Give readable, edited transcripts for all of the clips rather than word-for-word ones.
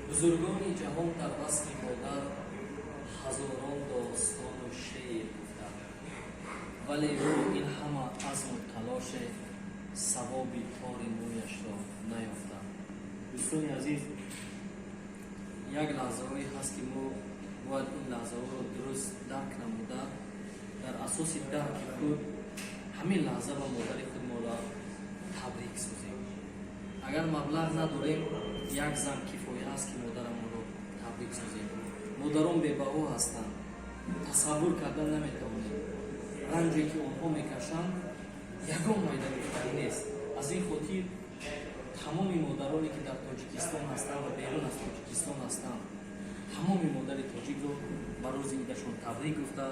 Бузургони ҷаҳон дар васфи модар ҳазорон достону шеър гуфтанд, вале ӯ ин ҳама азму талоше савоби тори мӯяшро наёфтанд. Дӯстони азиз, як лаҳзаҳое ҳаст, ки мо бояд ин лаҳзаҳоро дуруст дарк намуда, дар асоси дарки худ ҳамин лаҳза ба модари худ моро табрик созем. Агар маблағ надорем, як зан кифоя аст, ки модарамонро табрик созем. Модарон бебаҳо ҳастанд, тасаввур кардан наметавонем. Ранҷе, ки онҳо мекашанд, ягон майда гуфтанӣ нест. Аз ин хотир тамоми модароне, ки дар Тоҷикистон ҳастанд ва берун аз Тоҷикистон ҳастанд, тамоми модари тоҷикро ба рӯзи идашон табрик гуфта,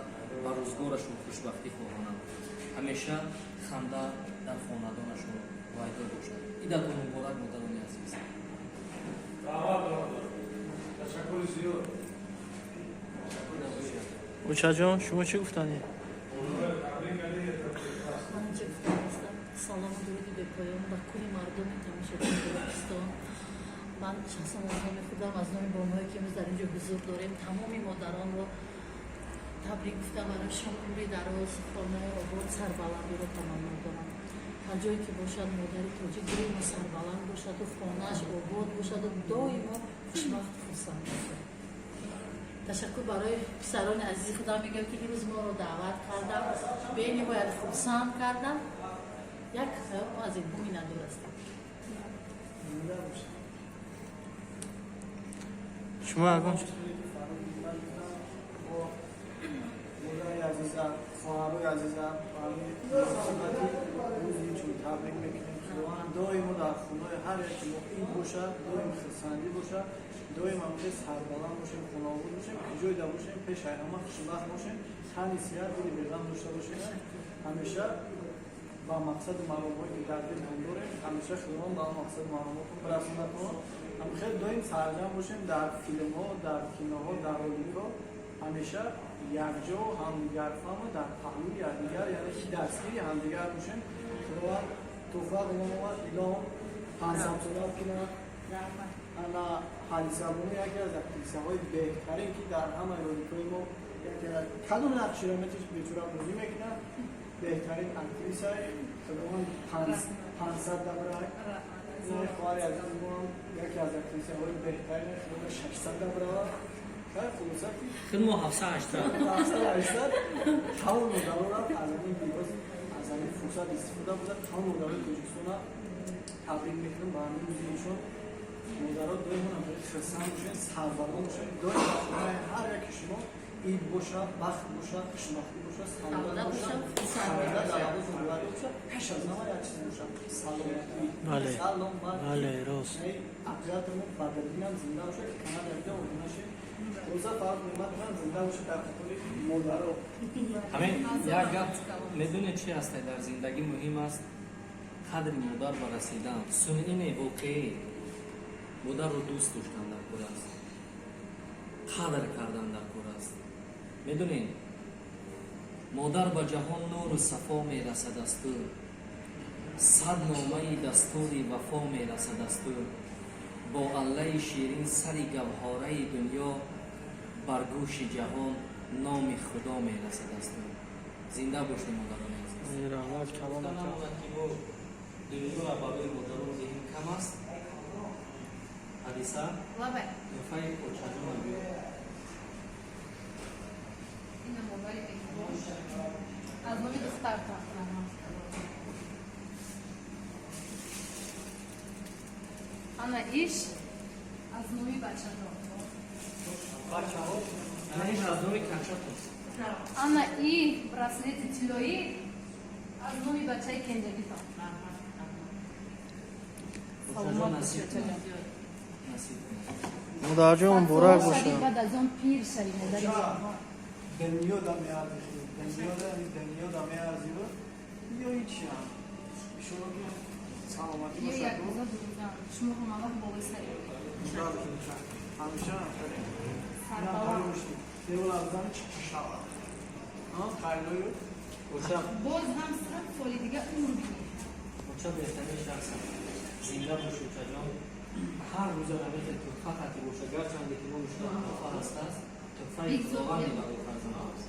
ба рӯзгорашон хушбахтӣ хоҳонам. Ҳамеша ханда дар хонадонашон вайдо бошад. Идатон муборак, модарони азиз! Раҳмат, бародар, ташаккури зиёд. Очаҷон, шумо чӣ гуфтанӣ? Табрик кардӣ. Ман чӣ гуфтанистам? Салому дуруди бепоён ба кулли мардуми тамошобини Тоҷикистон. Ман шахсан аз номи худам, аз номи бонуҳое, ки имрӯз дар ин ҷо ҳузур дорем, тамоми модаронро табрик гуфта, барояшон умри дароз, хонаи обод, сарбаландиро таманно дорам. Ҳар ҷое ки бошад, модари тоҷик доимо сарбаланд бошаду хонааш обод бошаду доимо хушбахту хурсанд бошад. Ташаккур барои писарони азизи худам мегӯям, ки имрӯз моро даъват кардам, бениҳоят хурсанд кардам. Як мо аз инҳо миннатдор ҳастем. Зинда бошед. Шумо ягон чиз? Бо модари азизам, хоҳарои азизам ба ҳамин муносибати рӯзи чун табрик мекунем. Худованд доимо дар хонаи ҳар яки мо ид бошад, доим хурсандӣ бошад, доим ҳамхел сарбаланд бошем, хонаобод бошем, ҷойда бошем, пешаи ҳама хушбахт бошем, тани сиҳат, дили беғам дошта бошем. Ҳамеша ба мақсаду маромҳое, ки дар дилтон дорем, ҳамеша Худованд ба он мақсаду маромотон бирасонадтон. Ҳамхел доим сарҷам бошем дар филмҳо, дар киноҳо, дар роликҳо, ҳамеша якҷо, ҳамдигарфаҳму дар паҳлӯи якдигар, яъне ки дастгири ҳамдигар бошем. Худованд туфақ омад, илоҳам 500 сола кунад. Ана Ҳадисабону яке аз актрисаҳои беҳтарин, ки дар ҳамаи роликҳои мо яке кадом нақширо метиш, бечора бозӣ мекунад, беҳтарин актриса. Худованд 500 дабра. Хоҳари азизи мо яке аз актрисаҳои беҳтарин, худованд 600 дабрава. Хулоса ки Худ мо ҳафтсад ҳаштад. 700, 800. Тамом модаронам аз ҳамин лиҳоз, аз ҳамин фурсат истифода буда, тамом модарои Тоҷикистона табрик мекунам ба ҳамин рӯзи эшон. Модаро доимо хурсанд бошед, сарбаланд бошед, доим дар хонаи ҳар яки шумо ид бошад, бахт бошад, хушбахтӣ бошад, саодат бошад, саодат дар лаботон боварӣ бошад. Пеш аз ҳама як чиз бошад: саломатӣ. Бале. Саломатӣ. Бале, рост. Оператормон Бадриддинам зинда бошад, ки Канада бида обуна шед. Хулоса, Фаррух Неъматовам зинда бошад дар қатори модаро. Ҳамин як гап медонед, чи ҳастай? Дар зиндагӣ муҳим аст қадри модар ба расидан, сунъӣ не, воқеӣ. Модарро дӯст доштан дар кор аст, қадр кардан дар кор аст. Медонед, модар ба ҷаҳон нуру сафо мерасад аз ту, сад номаи дастури вафо мерасад аз ту, бо аллаи ширин сари гавҳораи дунё бар гӯши ҷаҳон номи Худо мерасад аз ту. Зинда бошед, модарони азиз! Раҳмат калом. Гуфта намонад, ки мо дунёро барои модарон диҳем кам аст. Ҳадиса. Лабай. Туҳфаи очаҷона биё. Ина модари меҳрибон аз номи духтартон. Ана иш аз номи бачатон. Бачаҳо. Ана иш аз номи канчатон. Ана и браслети тиллоӣ аз номи бачаи кенҷагитон. Очаҷон, насиб кунад, насиб кунад. Модарҷон, муборак бошад. Баъд аз он пир шави, модари меҳрибон. Дунё да меарзи, дунё да, дунё да меарзи ё ҳичиам. Иншолло, ки саломатӣ Ё бошад. як рӯза дурӯзан шумо ҳамавақт болои сари. Ҳамеша Сарбаланд. Шавад хайлою. Оча. Боз ҳам 100 соли дига умр бинӣ. Оча беҳтарин шахс аст. Зинда бош, очаҷон. Ҳар Ҳар рӯза ҳамин туҳфа хати боша, гарчанде ки номи шумо туҳфа ҳастааст, туҳфаи худованде барои фарзандҳост.